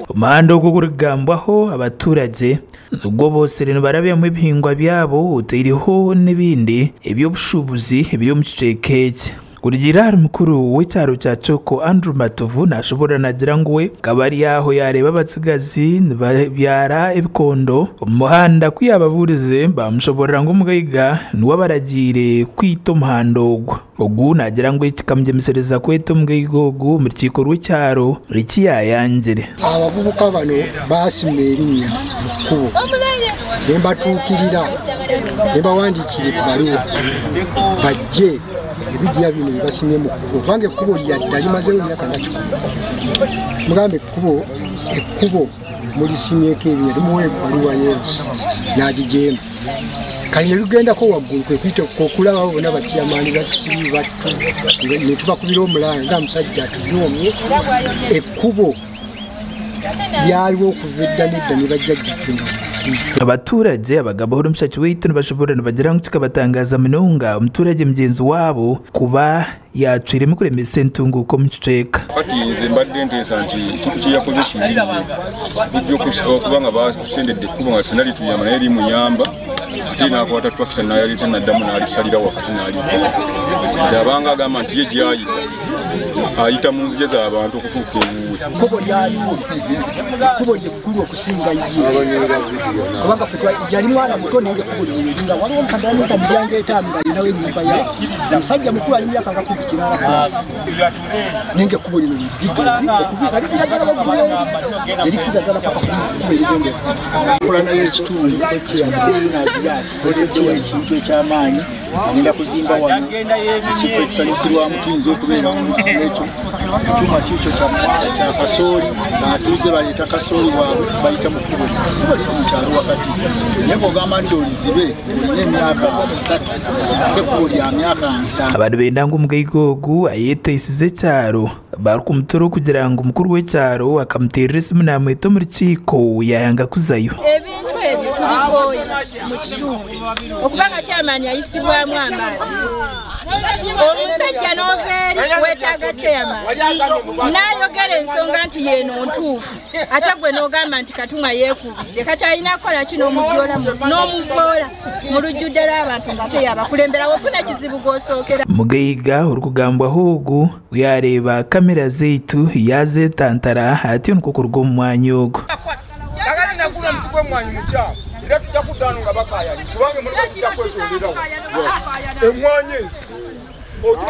Umuhanda ogwo gurigambwaho abaturage ubwo bose rero barabyamo ibihingwa byabo utiriho n'ibindi eby'obushubuzi ebiri omu kicweka eki. Kurugira hari mukuru w'icyaro cya Choko Andrew Matovu nashobora nagira ngo we kabari yaho yareba abatsigazi babyara ebikondo umuhanda kuyababurize bamushoborera ngo umugaiga nuwa baragire kwita umuhanda ogwo ogu nagira ngo kikamugemisereza kweta omugaiga ogu mu rukiiko rw'icyaro ikiyayangire. Abavubuka bano basima erinnya mu kkubo ne mbatuukirira ne bawandiikira ebbaluwa bajje ebijja bino bibasimye mu kkubo kubanga ekkubo lyadda limazeewo emyaka nga 10. Mugambe ekkubo mulisimyeko ebinnya limuwa ebbaluwa y'ensi n'agijeema. Kale ne lugendako waggulu kwe kuyita okulaba bonna bakyamaani bakiri battu ne tubakubira omulanga nga musajja atuyoomye ekkubo lyaliwo okuva edda n'edda ne bajjajjaffe. Abaturage abagabo omushaki waitu nibashobora nibagira ngu kikabatangaza munonga omuturage mugyenzi waabo kuba yacwiremu kuremesa entunguuko omu kicweka. Kati nze mbadde nteesa nti ekintu kye yakoze kibi nnyo okuba nga batusendedde ekkubo nga ffenna lituyamba naye limuyamba ate n'akwata twakita n'ayaleeta n'addamu n'alisalira wakati n'alizza. Nti abanga agamba nti ye gy'ayita ayita mu nzija z'abantu okutuuka ewuwe. Ekkubo lyaliwo ekkubo lyekkulu okusinga ye kubanga ffe yali mwana muto naye ekkubo lino waliwo omukadde amuyita Miryango etaano ng'alinawo ennyumba ye omusajja mukulu ali myaka nga 18 naye ekkubo lino ligazi okubika ligira ddala waggulu erikkira ddala paka ku kkubo erigenda. Enkulana y'ekitundu ekoleddewo ekintu eky'amaanyi agenda kuzimba wano ekifo ekisanyukirwamu tuyinza okubeerawo ekyo ekyuma kiikyo kya kasooli batuuze baleeta kasooli waabwe bayita mu kkubo lino ekkubo liri mu kyalo wakati naye bw'ogamba nti olizibe olina emyaka 3 ate ekkubo lya myaka 7. Abantu benda ngu omugaiga ogu ayeteisize ekyaro barikumutura okugira ngu mukuru w'ekyaro akamuteerera esimu naamweta omu rukiiko yayanga kuzayo. Ebintu ebyo tubikooye mu kitundu okubanga chairman yayisibwamu amaaso. Omusajja n'ova eri weetaaga chairman n'ayogera ensonga nti yeeno ntuufu ate gwe n'ogamba nti Katumwa yeekubidde kati alina kukola ki n'omuvoola mu lujjudde lw'abantu nga teyabakulembera wofuna ekizibu gw'osookera. Mugaiga orikugambwaho ogu yareeba kamera zaitu yazeetantara atyo nikwo kuruga omu mwanya ogwo.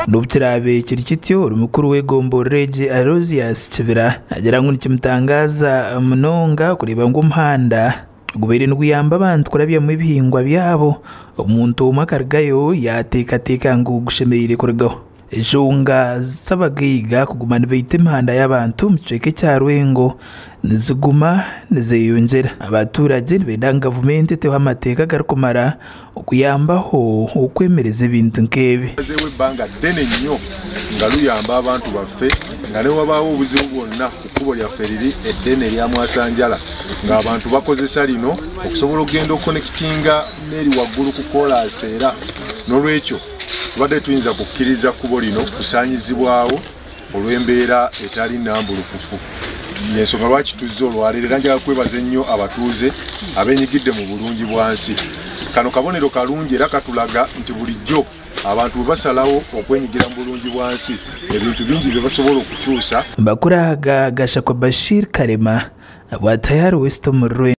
N'obukirabe kiri kityo ori mukuru w'egomborora egi Aloysius Kibira agira ngu nikimutangaza munonga kureeba ngu omuhanda gubaire niguyamba abantu kurabyamu ebihingwa byabo omuntu omwe akarugayo yateekateeka ngu gushemereire kurugaho. Enshonga z'abagaiga kuguma nibaita emihanda y'abantu omu kicweka ekya Rwengo niziguma nizeyongyera. Abaturage nibenda ngu gavumenti eteho amateeka agarikumara okuyambaho okwemereza ebintu nk'ebi. Mazeewo ebbanga ddene nnyo nga luyamba abantu baffe nga ne wabaawo obuzibu bwonna ku kkubo lyaffe liri eddene erya Mwasanjala ng'abantu bakozesa lino okusobola okugenda okukonekitinga n'eri waggulu ku koolaasi era n'olwekyo tubadde tuyinza kukkiriza kkubo lino kusaanyizibwawo olw'embeera etali nnambulukufu. Ensonga lwaki tuzze olwaleero era njagala kwebaza ennyo abatuuze abeenyigidde mu bulungi bwa nsi. Kano kabonero kalungi era katulaga nti bulijjo abantu bwe basalawo okwenyigira mu bulungi bwa nsi ebintu bingi bye basobola okukyusa. Mbakuraga Gashakwa Bashir Karema bwatayari West Murwe.